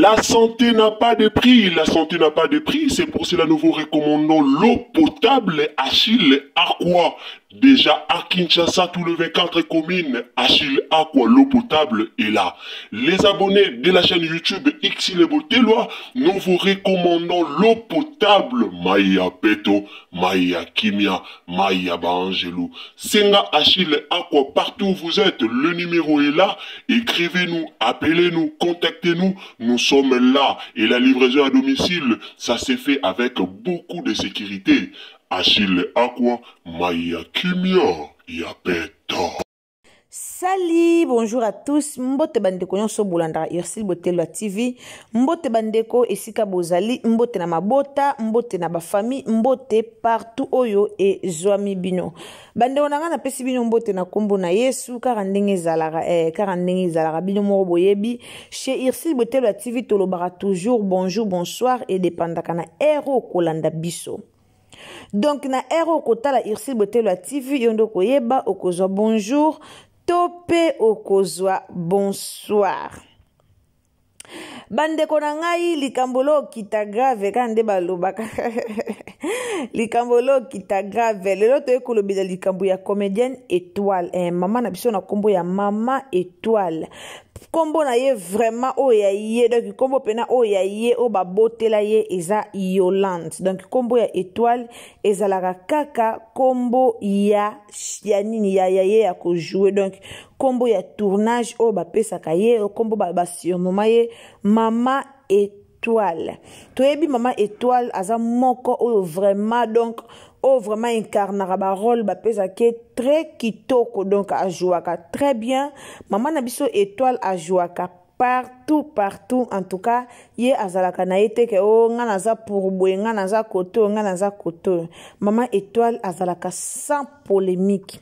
La santé n'a pas de prix, la santé n'a pas de prix, c'est pour cela nous vous recommandons l'eau potable Achille Aqua. Déjà à Kinshasa, tous les 24 communes, Achille Aqua, l'eau potable est là. Les abonnés de la chaîne YouTube Xile Boteloi, nous vous recommandons l'eau potable Maya Peto, Maya Kimia, Maya Baangelou. Senga Achille Aqua, partout où vous êtes, le numéro est là. Écrivez-nous, appelez-nous, contactez-nous. Nous sommes là. Et la livraison à domicile, ça s'est fait avec beaucoup de sécurité. Achille Aqua, Maya Kimia, Yapeto. Salut, bonjour à tous. Mbote bandeko nyonso bolandaka Ursule Botelwa TV. Mbote bandeko esika bozali, mbote na mabota, mbote na ba famille, mbote partout oyo ezwami bino. Bandeko na nga napesi bino mbote na kombo na Yesu kaka ndenge ezalaka, kaka ndenge ezalaka bino moko boyebi. Chez Ursule Botelwa TV tolobaka toujours bonjour, bonsoir et dépendaka na heure okolanda biso. Donc na heure okotala Ursule Botelwa TV yo nde okoyeba okozwa bonjour to pe okozwa bonsoir. Bandeko na ngai likambo lo kita grave kaka nde balobaka. Likambo lo kita grave lelo toye kolobela likambo ya comédienne Étoile, mama na biso na kombo ya mama Étoile. Kombo na ye vraiment oyo ya ye, donc kombo pena oyo ya ye oyo babotela ye eza Yolande. Donc kombo ya Étoile ezalaka kaka kombo ya nini ya ye ya kojouer, donc kombo ya tournage oyo bapesaka ye, kombo ba surnomma ye mama Étoile. Toyebi mama Étoile aza moko oyo vraiment, donc oyo vraiment incarnaka ba rôle bapesaka ye très kitoko, donc ajouaka très bien. Mama na biso Étoile ajouaka partout, partout. En tout cas ye azalaka na ye te ke o nga naza pour boye, nga naza koto, nga naza koto. Mama Étoile azalaka sans polémique.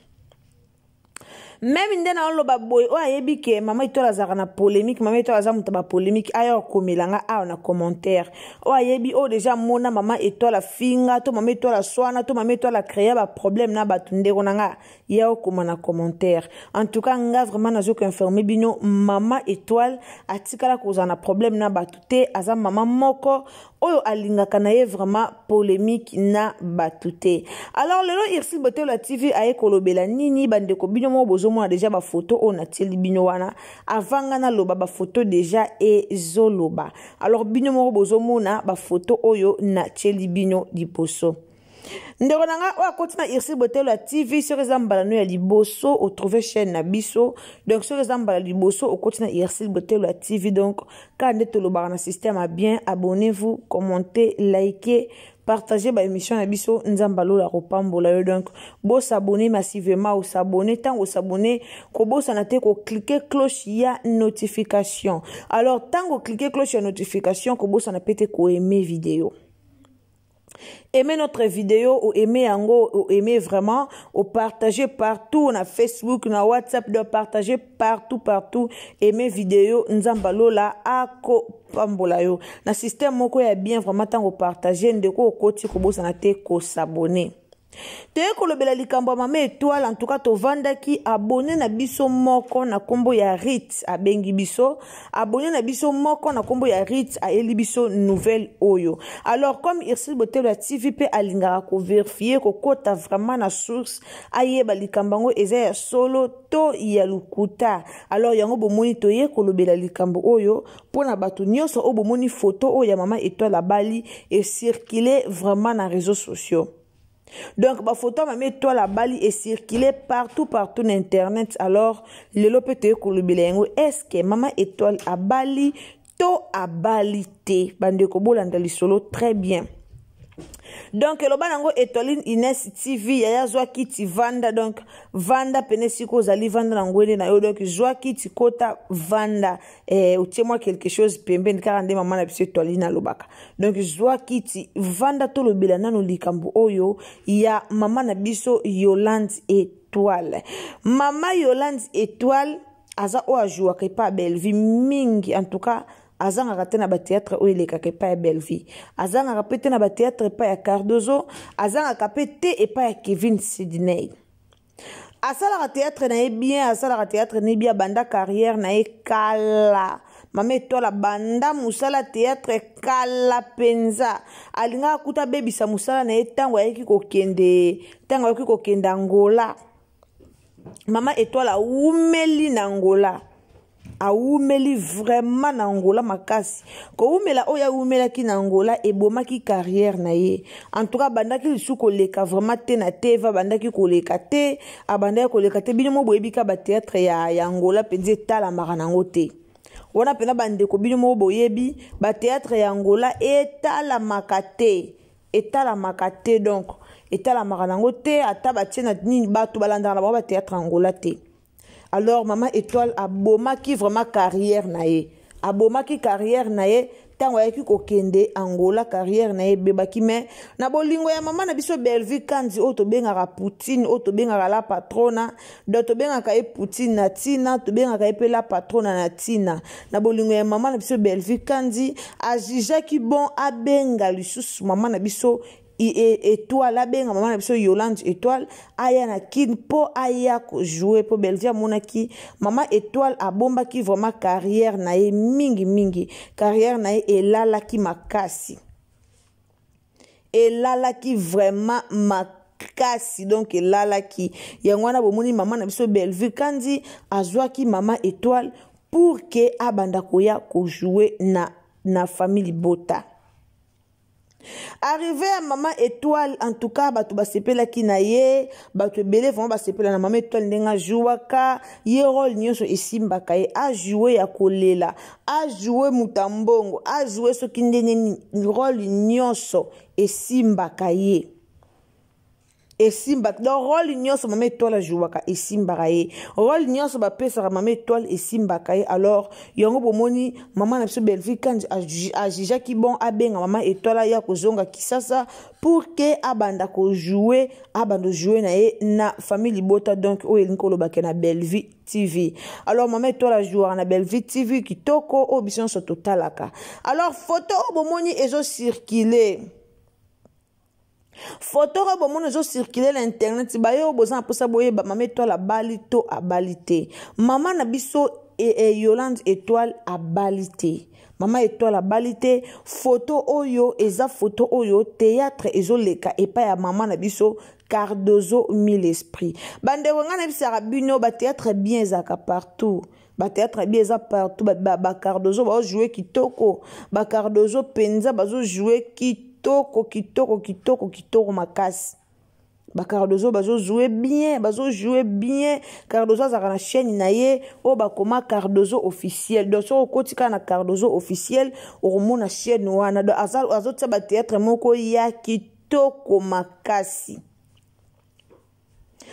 Même nde na oloba boye oyo ayebi ke mama Étoile azalaka na polémique, mama Étoile aza moto ya ba polémique, aya okomela nga awa na commentaire. Oyo ayebi oyo déjà mona mama Étoile afinga to mama Étoile aswana to mama Étoile acréa ba problème na bato, ndeko na nga ya okoma na commentaire. En tout cas nga vraiment nazo informer bino mama Étoile atikala kozala na problème na bato te, aza mama moko oyo alingaka na ye vraiment polémique na bato te. Alors lelo Ursule Botelwa TV aye kolobela nini bandeko bino moko bozomona déjà ba photo oyo natieli bino wana avant nga naloba ba photo déjà ezoloba. Alors bino moko bozomona ba photo oyo natieli bino liboso. Ndeko na nga oyo akoti na Ursule Botelwa TV, soki eza mbala no ya liboso otrouve chaîne na biso, donc soki eza mbala liboso okoti na Ursule Botelwa TV, donc kaka nde tolobaka na système ya bien, abonnez-vous, commentez, likez, partagez ba émission na biso, Nzambe alola kopambola yo. Donc bosabonner massivement, osabonner ntango osabonner kobosana te kocliquer cloche ya notification. Alors ntango ocliquer cloche ya notification kobosana pe te koaimer vidéo. Aimez notre vidéo ou aimez yango ou aimez vraiment ou partagez partout na Facebook, na WhatsApp, de partager partout, partout. Aimez vidéo, Nzambe alola ako pambola yo. Na système moko ya bien vraiment tango partager ndeko okoti kobosana te ko s'abonner. Toye kolobela likambo ya mama Étoile. En tout cas tovandaki abonné na biso moko na kombo ya Rit abengi biso, abonné na biso moko na kombo ya Rit ayeli biso nouvelle oyo. Alors comme Ursule Botelwa TV pe alingaka ko vérifier kokota vraiment na source ayeba likambo yango eza ya solo to ya lokuta. Alors yango bomoni toye kolobela likambo oyo mpona bato nyonso oyo bomoni photo oyo ya mama Étoile abali e circuler vraiment na réseaux sociaux. Donc ba photo mama Étoile abali e circuler partout, partout na internet. Alors lelo pe toye kolobela yango, est-ce que mama Étoile abali to abali te? Bandeko bolanda lisolo très bien. Donc eloba nango Étoiline Inès TV yaya zwa kiti vanda, donc vanda pene siko ozali vanda na ngwende na yo, donc zwa kiti kota vanda, otie mwa quelque chose pembeni kaka nde mama na biso Étoiline alobaka. Donc zwa kiti vanda, tolobela nano likambo oyo ya mama na biso Yolande Étoile. Mama Yolande Étoile aza oyo ajouaka epa ya Bellevue mingi, en tout cas azangaka te na ba théâtre oyo elekaka epai ya Bellevue, azangaka pe te na ba théâtre epai ya Cardozo, azangaka pe te epai ya Kevin Sidney. Asalaka théâtre na ye bien, asalaka théâtre na ye bien, abanda carrière na ye kala. Mama Etoile abanda mosala théâtre kala mpenza. Alingaka kuta abebisa mosala na ye ntango ayaki kokende, ntango ayaki kokende Angola. Mama Etoile awumeli na Angola. Awumeli vraiment na Angola makasi. Kowumela oyo awumelaki na Angola ebomaki carrière na ye. En tout cas abandaki lisusu koleka vraiment te na TV, abandaki koleka te, abandaki koleka te. Bino mo boyebi ka ba théâtre ya Angola mpenza etalamaka nango te. Wana mpena bandeko bino moko boyebi ba théâtre ya Angola etalamaka te. Etalamaka te, donc etalamaka nango te, ata batie na nini, bato balandaka na bango ba théâtre ya Angola te. Alors Mama Étoile abomaki vraiment carrière na ye. Abomaki carrière na ye ntango ayaki kokende Angola, carrière na ye ebebaki. Mais na bolingo ya mama na biso Bellevue Kanzi, oyo tobengaka Poutine, oyo tobengaka la patrona, donc tobengaka ye Poutine na tina, tobengaka ye pe la patrona na tina. Na bolingo ya mama na biso Bellevue Kanzi, ajijaki bon abenga lisusu mama na biso Étoile, abenga mama na biso Yolande Étoile aya na Kin po aya kojouer, po Bellevue amonaki mama Étoile abombaki vraiment carrière na ye mingi mingi, carrière na ye elalaki makasi, elalaki vraiment makasi, donc elalaki. Yango wana bomoni mama na biso Bellevue Kanzi azwaki mama Étoile pour que abanda koya kojouer na famille Libota. Arrivé à Mama Étoile, en tout cas, bato basepelaki na ye, bato ebele vraiment basepela na Mama Étoile ndenge ajouaka, ye rôle nyonso esimbaka ye, a joué ya kolela, a joué mutambongo, a joué soki ndenge nini, rôle nyonso esimbaka ye. Esimbaka. Donc rôle nyonso Mama Étoile ajouaka esimbaka ye. Rôle nyonso bapesaka Mama Étoile esimbaka ye. Alors yango bomoni mama na biso Bellevue Kanzi ajijaki bon abenga Mama Étoile aya kozonga Kisasa pour que abanda kojouer, abanda jouer na ye na famille Libota, donc oyo elingi kolobaka na Bellevue TV. Alors Mama Étoile ajouaka na Bellevue TV kitoko oyo biso nyonso totalaka. Alors photo oyo bomoni ezo circuler, photo oyo bomoni ezo circuler na internet, bayo boza na mposa boyeba Mama Étoile abali to abali te. Mama na biso Yolande Étoile abali te. Mama Étoile abali te. Photo oyo eza photo oyo théâtre ezoleka epai ya mama na biso Cardozo Mille Esprit. Bandeko nga na bisaka bino ba théâtre bien ezalaka partout. Ba théâtre bien eza partout, ba Cardozo bazo jouer kitoko, ba Cardozo penza bazo jouer kitoko, kitoko, kitoko, kitoko makasi. Ba Cardozo bazo jouer bien, bazo jouer bien. Cardozo azalaka na chaîne na ye oyo bakoma Cardozo officiel. Donc soki okoti kaka na Cardozo officiel, okomona chaîne wana. Donc azotia ba théâtre moko ya kitoko makasi.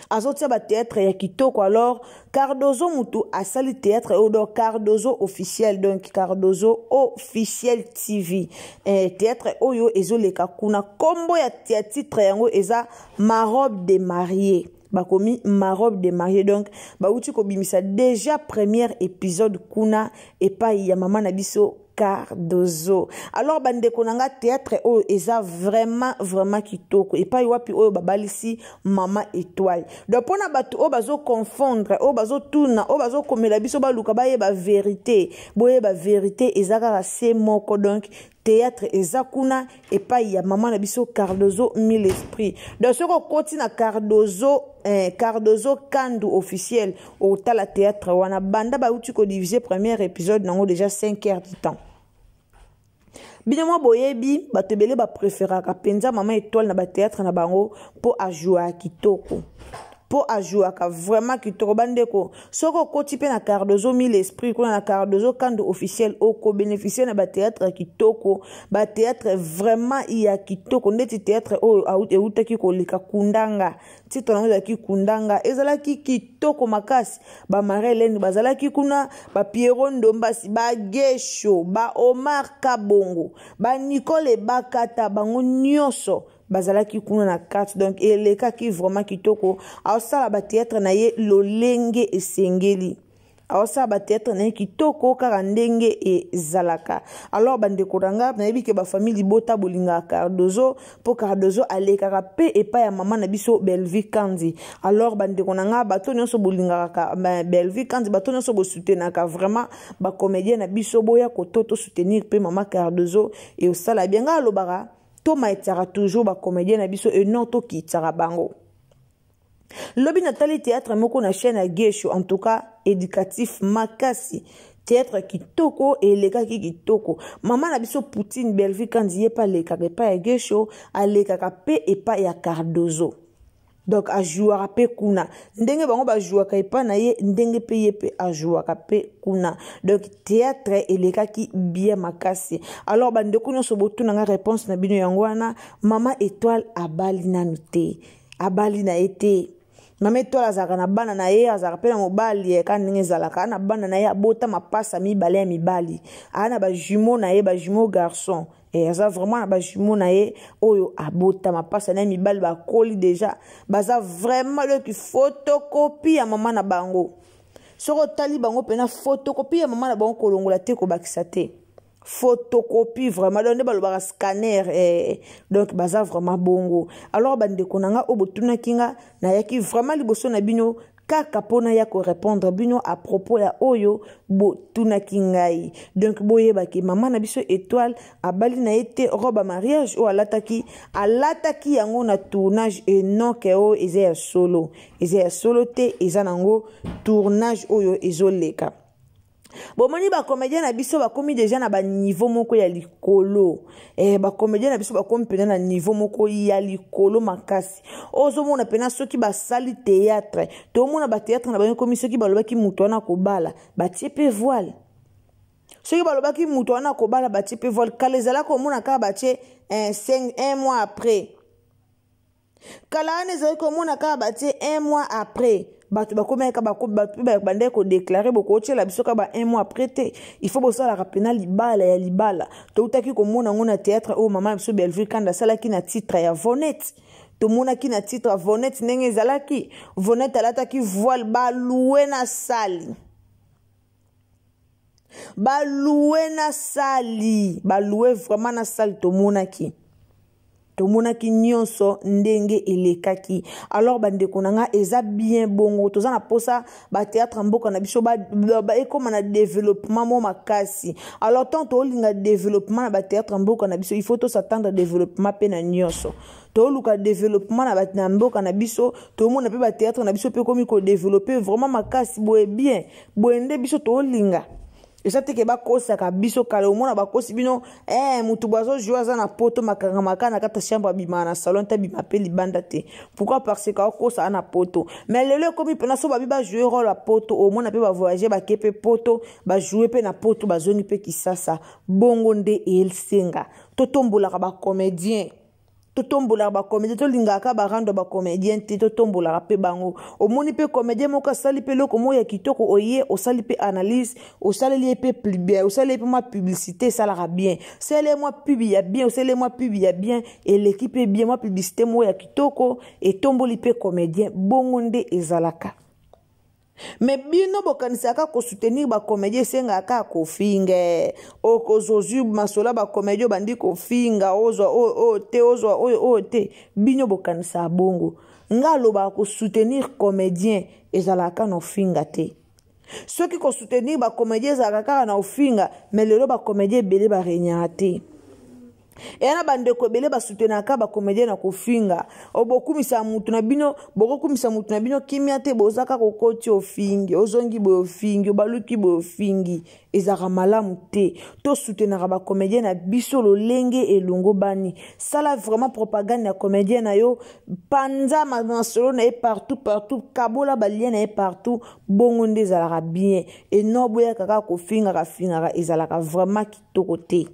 Azotia ba théâtre ya kitoko. Alors Cardozo mutu asali théâtre oyo, donc Cardozo officiel, donc Cardozo officiel TV. Théâtre oyo ezoleka kuna, kombo ya titre yango eza Ma robe de mariée. Bakomi Ma robe de mariée, donc bauti kobimisa déjà premier épisode kuna epai ya mama na biso Cardozo. Alors bandeko nanga, théâtre oyo eza vraiment vraiment kitoko epai wapi oyo babalisi Mama Étoile. Donc mpona bato oyo bazo confondre, oyo bazotuna, oyo bazokomela biso baluka bayeba vérité, boyeba vérité eza kaka se moko. Donc théâtre eza kuna epai ya mama na biso Cardozo Mille Esprit. Donc soki okoti na Cardozo Kandu officiel, otala théâtre wana banda bauti kodiviser premier épisode nango déjà 5 heures du temps. Bino mwa boyebi bato ebele bapréféraka mpenza Mama Étoile na bathéâtre na bango mpo ajouaka kitoko, mpo ajouaka vraiment kitoko. Bandeko, soki okoti mpe na Cardozo Mille Esprit kuna na Cardozo Kandu officiel, okobénéficie na bathéâtre ya kitoko, bathéâtre vraiment ya kitoko, ndeti théâtre oyo eutaki koleka Kundanga. Titre nango ezalaki Kundanga, ezalaki kitoko makasi. Ba Marie Hélène bazalaki kuna, ba Pierrot Ndombasi, ba Gesho, ba Omar Kabongo, ba Nicole Bakata, bango nyonso bazalaki kuna na kati. Donc elekaki vraiment kitoko. Aosala ba théâtre na ye lolenge esengeli. Aosala bateatre na ye kitoko kaka ndenge ezalaka. Alors bandeko na nga, nayebi ke bafamille libota bolingaka Cardozo, mpo Cardozo alekaka mpe epai ya mama na biso Bellevue Kandi. Alors bandeko na nga, bato nyonso bolingaka Bellevue Kandi, bato nyonso bosutenaka vraiment bacomédien na biso, boya koto tosoutenir mpe mama Cardozo, eosala bien. Nga alobaka tomatisaka toujours bacomédien na biso et non tokitisaka bango. Lobi natali théâtre moko na chaîne ya Gesho, en tout cas éducatif makasi, théâtre kitoko, elekaki kitoko. Mama na biso Poutine Bellevue Kandi, ye mpe alekaka epai ya Gesho, alekaka mpe epai ya Cardozo. Donc ajouaka mpe kuna ndenge bango bajouaka epai na ye, ndenge mpe ye mpe ajouaka mpe kuna. Donc théâtre elekaki bien makasi. Alors bandeko nyonso botunanga, réponse na bino yango wana: mama Étoile abali nanu te, abali na ye te. Mama Étoile azalaka na bana na ye, azalaka mpe na mobali kaka ndenge ezalaka. Na bana na ye, abota mapasa mibale ya mibali, aa na bajumeau na ye, bajumeau garçon. E, aza vraiment na bajumeau na ye oyo abota mapasa na ye mibali, bakoli déjà, baza vraiment donc photocopie ya mama na bango. Soki otali bango mpena, photocopie ya mama na bango, kolongola te, kobakisa te, photocopie vraiment. Donc nde balobaka scanner, donc baza vraiment bongo. Alors bandeko na nga oyo botunaki nga, nayaki vraiment liboso na bino kaka mpona ya korépondre bino à propos ya oyo botunaki ngai. Donc boyebaki mama na biso Étoile abali na ye te. Robe ya mariage oyo alataki, alataki yango na tournage, enoke oyo eza ya solo, eza ya solo te, eza nango tournage oyo ezoleka. Bomoni, bacomédien na biso bakomi déjà na baniveau moko ya likolo. Bacomédien na biso bakomi mpena na niveau moko ya likolo makasi. Ozomona mpena soki basali théâtre, tomona bathéâtre na bango ekomi, soki balobaki moto wana kobala, batie mpe voile. Soki balobaki moto wana kobala, batie mpe voile. Kala ezalaki omona kaka batie un mois après. Kala wana ezalaki komona kaka batie un mois après. Bato bakomaka, bato mpe bandaki kodéclarer: bokotiela biso kaka ba un mois après te, il faut bosalaka mpena libala ya libala. Toutaki komona yango na théâtre oyo mama na biso Bellevue Kanda asalaki na titre ya Vonete. Tomonaki na titre ya Vonete ndenge ezalaki, Vonete alataki voile, balouer na salle, balouer na salle, balouer vraiment na salle. Tomonaki nyonso ndenge elekaki. Alors bandeko na nga, eza bien bongo. Toza na mposa bathéâtre mboka na biso ekóma na développement mo makasi. Alors tant tolinga développement na bathéâtre mboka na biso, il faut tos'attendre développement mpe na nyonso. Toluka développement na mboka na biso, tomona mpe bathéâtre na biso mpe ekomi kodévelopper vraiment makasi boye. Bien boye nde biso tolinga. Eza teke bakosaka biso. Kala omona bakosi bino, mutu bo azojouer, aza na poto, makangamaka na kati ya chambre, abimaka na salon te, abima mpe libanda te. Pourquoi? Parce que akosa na poto. Mais lelo ekomi mpena so babi bajouer rôle ya poto, omona mpe bavoyage, bake mpe poto, bajouer mpe na poto, bazongi mpe Kisasa. Bongo nde esenga totombolaka bacomédien, totombolaka bacomédien. Tolingaka barando bacomédien te, totombolaka mpe bango. Omoni mpe comédien moko asali mpe eloko moko ya kitoko, oye osali mpe analyse, osaleli ye mpe bien, osali ye mpe mwa publicité, esalaka bien. Osali ye mwa pub ya bien, osali ye mwa pub ya bien, eleki mpe bien. Mwa publicité moko ya kitoko etomboli mpe comédien. Bongo nde ezalaka. Me bino bokanisaka kosoutenir bacomédien esengaka kaka kofinga. Okozozwi masolo ya bacomédien, obandi kofinga, ozwa oyo oyo te, ozwa oyo oyo te. Bino bokanisaka bongo. Nga alobaka kosoutenir comédien ezalaka na ofinga te. Soki kosoutenir bacomédien ezalaka kaka na ofinga, me lelo bacomédien ebele baregnaka te. Eya na bandeko ebele basoutenaka bacomédien na kofinga. Obokumisa mutu na bino, bokokumisa mutu na bino kimia te. Boza kaka okoti, ofingi, ozongi boye, ofingi, obaluki boye, ofingi. Ezalaka malamu te. Tosoutenaka bacomédien na biso lolenge elongo bani. Sala vraiment propagande ya comédien na yo, panza masolo na ye partout partout, kabola balien na ye partout. Bongo nde ezalaka bien. Eno boyaka kaka kofingaka fingaka, ezalaka vraiment kitoko te.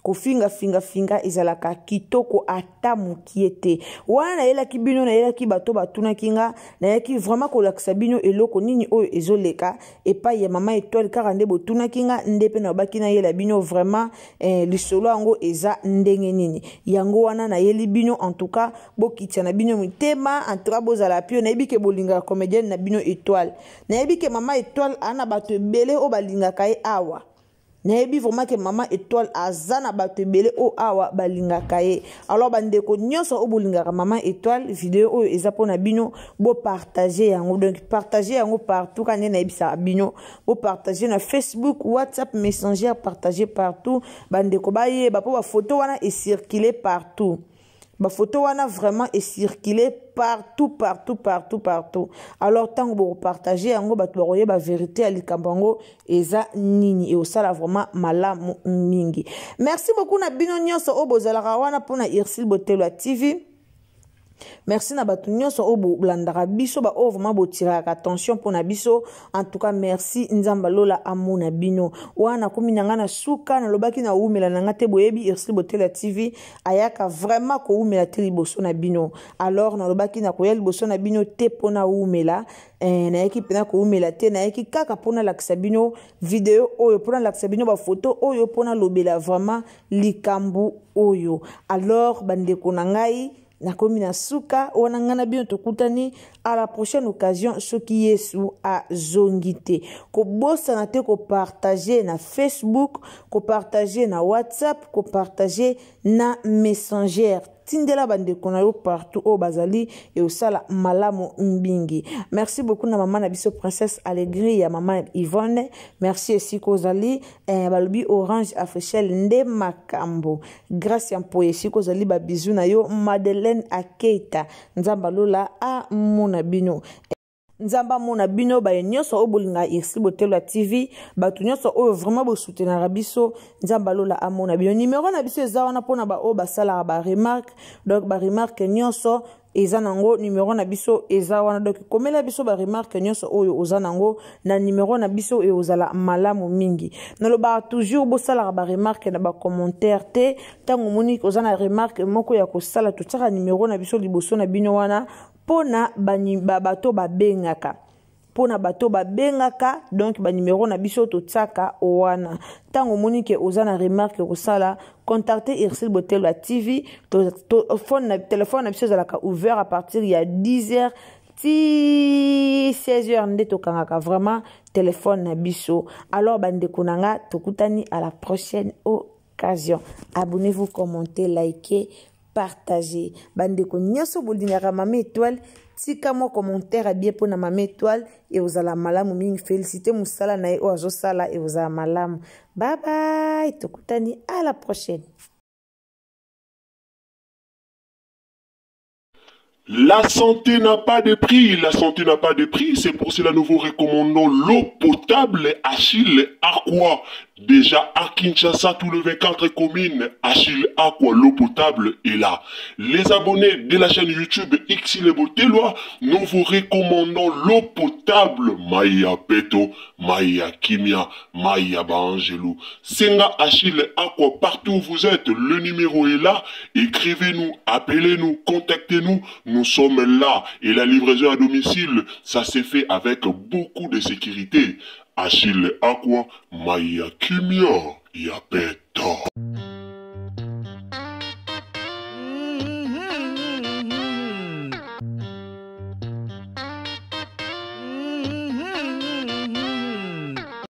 Kofinga finga finga ezalaka kitoko ata mokie te. Wana nayelaki bino, nayelaki bato batunaki nga, nayaki vraiment kolakisa bino eloko nini oyo ezoleka epai ya mama Etoile. Kaka nde botunaki nga, nde mpe nalobaki nayela bino vraiment lisolo yango eza ndenge nini. Yango wana nayeli bino. En tout cas, bokitia na bino mitema, en tout cas bozala pio. Nayebi ke bolingaka comédienne na bino Étoile, nayebi ke mama Étoile aa na bato ebele oyo balingaka ye awa. Nayebi vraiment ke mama Étoile aza na bato ebele oyo awa balingaka ye. Alors bandeko nyonso oyo bolingaka mama Étoile, video oyo eza mpona bino. Bopartage yango, donc partage yango partout. Ka nde nayebisaka bino, bopartage na Facebook, WhatsApp, Messenger, partage partout, bandeko bayeba, mpo bafoto wana ecircule partout. Bafoto wana vraiment ecircule partout, partout, partout, partout. Alors ntango bokopartage yango, bato bakoyeba vérité ya likambo yango eza nini. Eosala vraiment malamu mingi. Merci beaucoup na bino nyonso oyo bozalaka wana mpona Ursile Botelo ya TV. Merci na bato nyonso oyo bolandaka biso, baoyo vraiment botiraka attention mpona biso. En tout cas merci, Nzambe alola amona bino. Wana nakomi na ngai na suka. Nalobaki na wumela na ngai te. Boyebi Ursile Botelo ya TV ayaka vraiment kowumela te liboso na bino. Alors nalobaki nakoya liboso na bino te mpona wumela. Nayaki mpena kowumela te, nayaki kaka mpona lakisa bino video oyo, mpona lakisa bino bafoto oyo, mpona lobela vraiment likambo oyo. Alors bandeko na ngai, nakomi na suka wana. Ngai na bino tokutani à la prochaine occasion, soki Yesu azongi te. Kobosana te kopartage na Facebook, kopartage na WhatsApp, kopartage na Messenger. Tindela bandeko na yo partout oyo bazali, eosala malamu mingi. Merci beaucoup na mama na biso Princesse Allegri ya mama Yvonne. Merci esika ozali. Balobi Orange Africhel nde makambo. Grâce ya mpoye, esika ozali, babizu na yo. Madeleine Akeita, Nzambe alola amona bino. Nzambe amona bino baye nyonso oyo bolingaka Ursile Botelo ya TV, bato nyonso oyo vraiment bosoutenaka biso, Nzambe alola amona bino. Numero na biso eza wana mpona baoyo basalaka baremarque. Donc baremarque nyonso eza nango, numero na biso eza wana. Donc komela biso baremarque nyonso oyo oza nango na numero na biso, eozala malamu mingi. Nalobaka toujours, bosalaka baremarque na bacommentaire te. Ntango omoni oza na remarque moko ya kosala, totiaka numero na biso liboso na bino wana mpona bato babengaka, mpona bato babengaka. Donc banimero na biso totiaka wana. Ntango omoni ke oza na remarque kosala, contacte Ursile Botelo ya TV. Phone na telefone na biso ezalaka ouvert à partir ya 10 heures ti 16 heures, nde tokangaka vraiment telefone na biso. Alors bandeko na nga, tokutani à la prochaine occasion. Abonnez-vous, commentez, likez, partagez. Bandeko nyonso bolingaka mama Étoile, tika mwa commentaire abie mpona mama Étoile, ekozala malamu mingi. Félicité mosala na ye oyo azosala, ekozala malamu. Bye bye, tokutani à la prochaine. La santé n'a pas de prix, la santé n'a pas de prix, c'est pour cela nous vous recommandons l'eau potable Achille Aqua. Déjà à Kinshasa, tout le 24 communes, Achille Aqua, l'eau potable est là. Les abonnés de la chaîne YouTube Xile Boteloi, nous vous recommandons l'eau potable Maya Peto, Maya Kimia, Maya Baangelou. Senga Achille Aqua, partout où vous êtes, le numéro est là. Écrivez-nous, appelez-nous, contactez-nous. Nous sommes là. Et la livraison à domicile, ça s'est fait avec beaucoup de sécurité. Achille Aqua, Maya Kimia, Yapeto.